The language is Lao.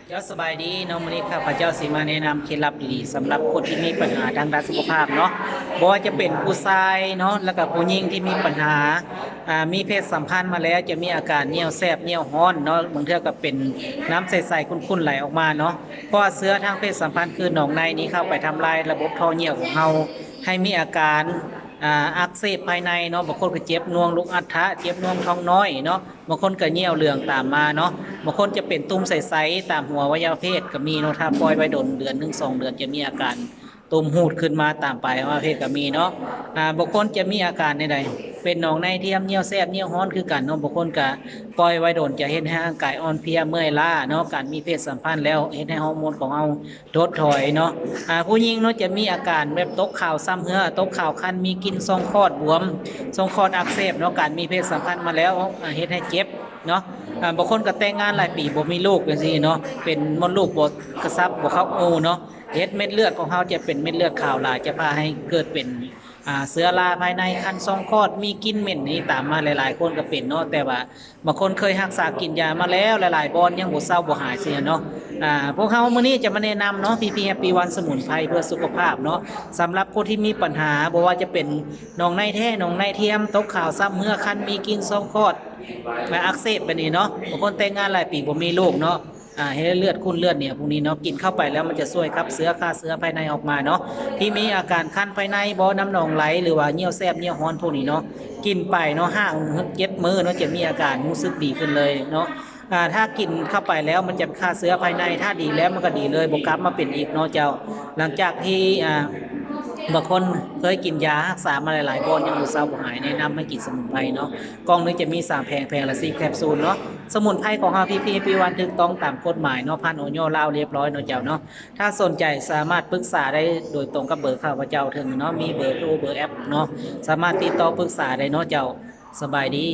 ເຈົ້າສະບາຍດີເນາະ, ມື້ນີ້ຂ້າພະເຈົ້າຊິມາແນະນຳເຄັດລັບດີໆ ສຳລັບຄົນທີ່ມີບັນຫາທາງດ້ານສຸຂະພາບເນາະ, ບໍ່ວ່າຈະເປັນຜູ້ຊາຍເນາະ ແລ້ວກໍຜູ້ຍິງທີ່ມີບັນຫາ ອ່າ ມີເພດສຳພັນມາແລ້ວ ຈະມີອາການຍ່ຽວແສບຍ່ຽວຮ້ອນເນາະ, ບາງເທື່ອກໍເປັນນ້ຳໃສໆຂຸ່ນໆໄຫຼອອກມາເນາະ, ເພາະວ່າເຊື້ອທາງເພດສຳພັນຄືໜອງໃນນີ້ເຂົ້າໄປທຳລາຍລະບົບທໍ່ຍ່ຽວຂອງເຮົາ ໃຫ້ມີອາການ ອ່າ ອັກເສບພາຍໃນເນາະ, ບາງຄົນກໍເຈັບໜ່ວງລູກອັນທະ ເຈັບໜ່ວງທ້ອງນ້ອຍເນາະ, ບາງຄົນກໍຍ່ຽວເຫຼືອງຕາມມາເນາະ, ບາງຄົນຈະເປັນຕຸ່ມໃສໆຕາມຫົວອະໄວຍະວະເພດກໍມີເນາະ, ຖ້າປ່ອຍໄວ້ດົນເດືອນໜຶ່ງສອງເດືອນ ຈະມີອາການຕຸ່ມຫູດຂຶ້ນມາຕາມປາຍອະໄວຍະວະເພດກໍມີເນາະ. ອາ ບາງຄົນຈະມີອາການໃດໆ ເປັນໜອງໃນທຽມ ຍ່ຽວແສບຍ່ຽວຮ້ອນຄືກັນເນາະ, ບາງຄົນກໍປ່ອຍໄວ້ດົນຈະເຮັດໃຫ້ຮ່າງກາຍອ່ອນເພຍເມື່ອຍລ້າເນາະ, ການມີເພດສຳພັນແລ້ວເຮັດໃຫ້ຮອກໂມນຂອງເຮົາ ທົດຖອຍເນາະ. ອາ ຜູ້ຍິງເນາະ ຈະມີອາການແບບຕົກຂາວຊຳເຮື້ອ ຕົກຂາວຄັນ ມີກິ່ນຊ່ອງຄອດບວມ ຊ່ອງຄອດອັກເສບເນາະ, ການມີເພດສຳພັນມາແລ້ວ ອາ ເຮັດໃຫ້ເຈັບເນາະ. ອາ ບາງຄົນກໍແຕ່ງງານຫຼາຍປີບໍ່ມີລູກຈັ່ງຊີ້ເນາະ, ເປັນມົດລູກບໍ່ກະຊັບ ບໍ່ເຂົ້າອູ່ເນາະ, ເຮັດເມັດເລືອດຂອງເຮົາຈະເປັນເມັດເລືອດຂາວຫຼາຍ ຈະພາໃຫ້ເກີດເປັນ ອ່າ ເຊື້ອລາພາຍໃນ ຄັນຊ່ອງຄອດ ມີກິ່ນເໝັນນີ້ຕາມມາ, ຫຼາຍໆຄົນກໍເປັນເນາະ, ແຕ່ວ່າບາງຄົນເຄີຍຮັກສາກິນຢາມາແລ້ວຫຼາຍໆບ່ອນ ຍັງບໍ່ເຊົາບໍ່ຫາຍຊີ້ເນາະ. ອາ ພວກເຮົາມື້ນີ້ຈະມາແນະນຳເນາະ ພີພີ Happy One ສະໝຸນໄພເພື່ອສຸຂະພາບເນາະ, ສຳລັບຄົນທີ່ມີບັນຫາ ບໍ່ວ່າຈະເປັນໜອງໃນແທ້ ໜອງໃນທຽມ ຕົກຂາວຊຳເຮື້ອ ຄັນ ມີກິ່ນຊ່ອງຄອດ ແລະ ອັກເສບແບບນີ້ເນາະ, ບາງຄົນແຕ່ງງານຫຼາຍປີບໍ່ມີລູກເນາະ. ອ່າ ເຮັດໃຫ້ເລືອດຂຸ້ນເລືອດໜຽວພວກນີ້ເນາະ, ກິນເຂົ້າໄປແລ້ວມັນຈະຊ່ວຍຂັບເຊື້ອ ຂ້າເຊື້ອພາຍໃນອອກມາເນາະ. ທີ່ມີອາການຄັນພາຍໃນບໍ ນ້ຳໜອງໄຫຼ ຫຼືວ່າຍ່ຽວແສບຍ່ຽວຮ້ອນພວກນີ້ເນາະ, ກິນໄປເນາະ ຫ້າເຈັດມື້ເນາະ ຈະມີອາການຮູ້ສຶກດີຂຶ້ນເລີຍເນາະ. ອ່າ ຖ້າກິນເຂົ້າໄປແລ້ວມັນຈະຂ້າເຊື້ອພາຍໃນ, ຖ້າດີແລ້ວມັນກໍດີເລີຍ ບໍ່ກັບມາເປັນອີກເນາະເຈົ້າ. ຫຼັງຈາກທີ່ ອ່າ ບາງຄົນເຄີຍກິນຢາຮັກສາມາຫຼາຍໆບ່ອນ ຍັງບໍ່ເຊົາບໍ່ຫາຍ, ແນະນຳໃຫ້ກິນສະໝຸນໄພເນາະ. ກ່ອງໜຶ່ງຈະມີສາມແຜງ, ແຜງລະສິບແຄັບຊູນເນາະ. ສະໝຸນໄພຂອງເຮົາ ພີພີ Happy One ຖືກຕ້ອງຕາມກົດໝາຍເນາະ, ຜ່ານ ອອຍ ລາວ ລຽບຮ້ອຍເນາະເຈົ້າເນາະ. ຖ້າສົນໃຈສາມາດປຶກສາໄດ້ໂດຍຕົງກັບເບີຂ້າພະເຈົ້າເຖິງເນາະ, ມີເບີໂທເບີແອັບເນາະ, ສາມາດຕິດຕໍ່ປຶກສາໄດ້ເນາະເຈົ້າ. ສະບາຍດີ.